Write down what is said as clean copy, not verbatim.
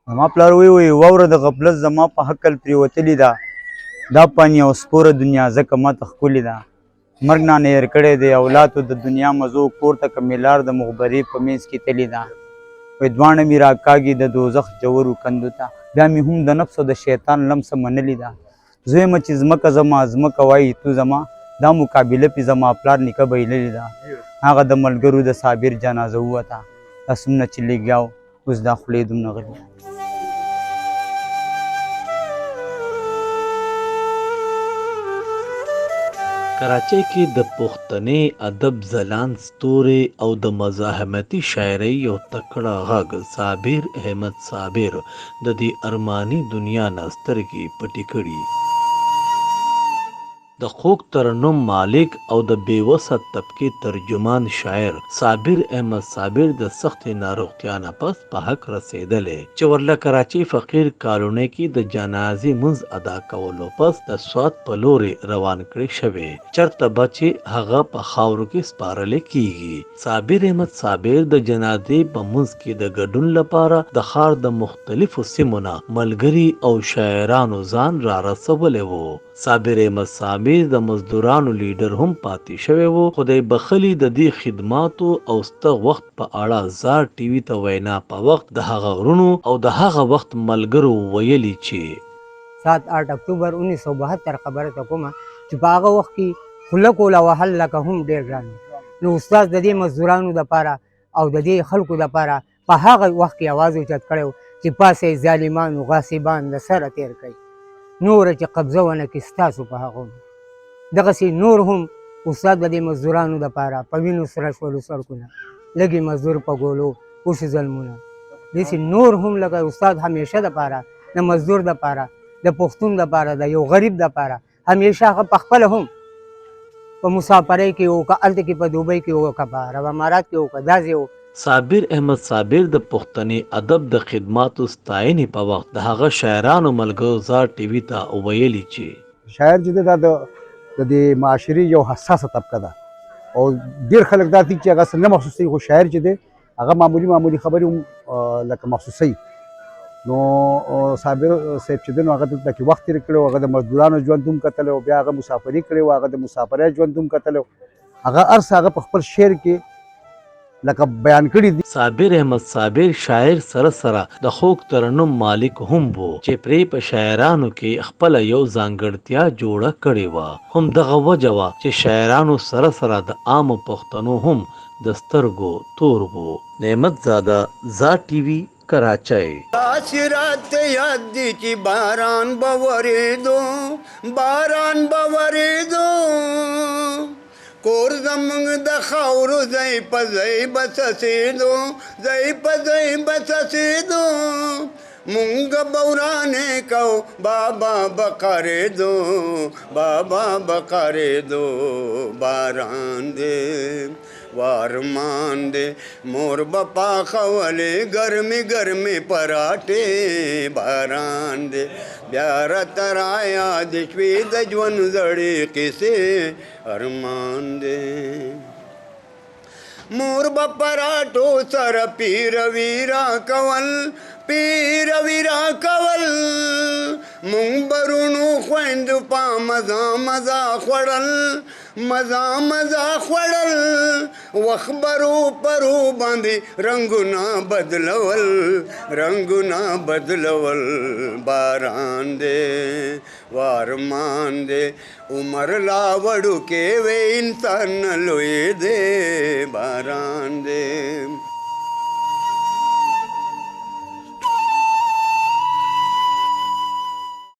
زما پلار وی وی واوره د غفلت زما په حقل پریوتلی ده، دا پانی او سپوره دنیا ځکه ما ته ښکلې ده. مرګ نه هېر کړی دی اولادو د دنیا مزو، کور ته که مې لار د مغبرې په منځ کې تللې ده. وایي دواړه مې راکاږي د دوزخ ژورو کندو ته، بیا مې هم د نفس او د شیطان لمسه منلې ده. زه وایم چې ځمکه زما، ځمکه وایي تو زما، دا مقابله پې زما پلار نیکه بایللې ده. هغه د ملګرو د صابر جنازه ووته، دا څومره چې لګیا و اوس دا خولې دومره غلي ده. کراچۍ کې د پښتنې ادب ځلاند ستوری او د مزاحمتي شاعرۍ یو تکړه غږ صابر احمد صابر د دې ارماني دنیا نه سترګې پټې کړي. د خوږ ترنم مالک او د بې وسه طبقې ترجمان شاعر صابر احمد صابر د سختې ناروغتیا نه پس په حق رسېدلی چې ورله کراچۍ فقیر کالونۍ کې د جنازې مونځ ادا کولو پس د سوات په لورې روان کړې شوی چرته به چې هغه په خاورو کې سپارلی کیږي. صابر احمد صابر د جنازې په مونځ کې د ګډون لپاره د ښار د مختلفو سیمو نه ملګري او شاعرانو ځان رارسولی وو. صابر احمد صابر د مزدورانو لیډر هم پاتې شوی وو، خدای بخښلي د دې خدماتو او سته وخت په اړه زار ټي وي ته وینا په وخت د هغه وروڼو او د هغه وخت ملګرو ویلي چې. 7 8 اکتوبر 1972 خبره ته کومه چې په هغه وخت کې خوله کوله وهل لکه هم ډېر ګران وو، نو استاد د دې مزدورانو دپاره او د دې خلکو دپاره په هغه وخت کې اواز اوچت کړی و چې پاسه یې ظالمانو غاصبان له سره تېر کړئ، نوره چې قبضه ونه کړي ستاسو په هغو. دغسې نور هم استاد د دې مزدورانو دپاره په وینو سره شولو سړکونه، لږې مزدور په ګولو وشو ظلمونه، داسې نور هم لکه استاد همیشه دپاره د مزدور دپاره، د پښتون دپاره، د یو غریب دپاره همیشه هغه په خپله هم په مسافرۍ کې و، که هلته کې په دوبۍ کې و، که په عرب امارات کې و، که دا ځای و. صابر احمد صابر د پښتني ادب د خدماتو ستاینې په وخت د هغه شاعرانو ملګرو زار ټي وي ته ویلي چې. شاعر چې دی دا د د دې معاشرې یو حساسه طبقه ده او ډېر خلک دا دي چې هغه څه نه محسوسوي، خو شاعر چې دی هغه معمولي معمولي خبرې هم لکه محسوسوي. نو صابر صاحب چې دی نو هغه دلته کې وخت تېر کړی و، هغه د مزدورانو ژوند هم کتلی و، بیا هغه مسافري کړې وه، هغه د مسافرۍ ژوند هم کتلی و، هغه هر څه هغه په خپل شعر کې لکه بیان کړي دي. صابر احمد صابر شاعر سره سره د خوږ ترنم مالک هم وو چې پرې په شاعرانو کې خپله یو ځانګړتیا جوړه کړې وه. هم دغه وجه وه چې شاعرانو سره سره د عامو پښتنو هم د سترګو تور وو. نعمت زاده، زا ټي وي، کراچۍ. داسې راته یاد دي چې باران به ورېدو، باران به ورېدو، کور زمونږ د خاورو ځای په ځای به څڅېدو، ځای په ځای به څڅېدو، مونږ به ورانې کو بابا به قارېدو، بابا به قارېدو، باران دی وارمان دی، مور به پاخولې ګرمې ګرمې پراټې، باران دی بیا راته رایاد شوې د ژوند زړې قصې، ارمان دی. مور به پراټو سره پیروي راکول، پیروي راکول، مونږ به روڼو خویندو په مزه مزه خوړل، مزه مزه خوړل، وخت به رو پرو باندې رنګونه بدلول، رنګونه بدلول، باران دی وارمان دی، عمر لا وړوکی وی انسان نه لوی دی، باران دی.